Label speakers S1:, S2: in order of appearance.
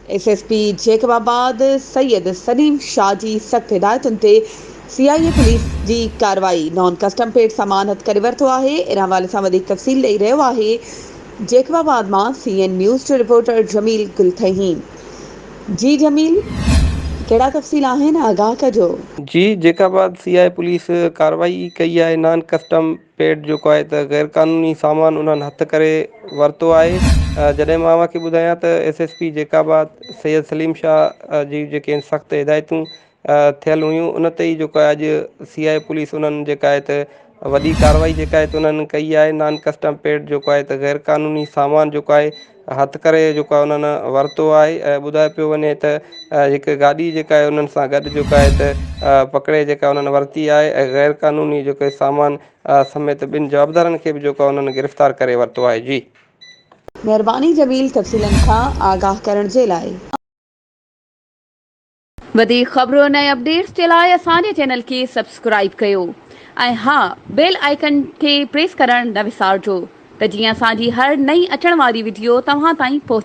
S1: S S P Jacobabad Syed Saleem Shah جي سخت هدايتن تي سي آء اي پوليس جي ڪارروائي نان ڪسٽم پيڊ سامان هٿ ڪري ورتو آهي. ان حوالي سان وڌيڪ تفصيل ڏئي رهيو آهي جيڪب آباد مان سي اين نيوز جو رپورٽر جميل گل ٿهيم. جي جميل ڪهڙا تفصيل آهن آگاهه ڪجو.
S2: جي Jacobabad C I police ڪارروائي ڪئي آهي نان ڪسٽم پيڊ جيڪو آهي ته غير قانوني سامان انهن هٿ ڪري ورتو آهي جڏهن مان اوهان کي ٻڌايان ته S S P Jacobabad Syed Saleem Shah جي جيڪي آهن سخت هدايتون ٿيل هيون ان تي ئي جيڪو آهي اڄ سي آء پوليس انهن جيڪا آهي ته وڏي ڪارروائي جيڪا آهي ته انهن ڪئي آهي نان ڪسٽم پيڊ جيڪو آهي ته غير قانوني سامان جيڪو آهي هٿ ڪري جيڪو آهي انهن ورتو آهي ۽ ٻڌايو پيو وڃي ته هڪ گاڏي جيڪا آهي انهن سان گڏ جيڪو آهي ته پڪڙي جيڪا انهن ورتي آهي ۽ غير قانوني جيڪو سامان سميت ٻن جوابدارن کي به جيڪو آهي انهن گرفتار ڪري ورتو آهي جي.
S1: مهرباني جميل تفصيلن کان آگاهه ڪرڻ جي لاء. وڌيڪ خبرن ۽ اپڊيٽس جي لاء اسان جي چينل کي سبسڪرائيب ڪيو ۽ ها بيل آئيڪن کي پريس ڪرڻ نه وسارجو ته جيئن اسان جي هر نئين اچڻ واري وڊيو توهان تائين پهچي.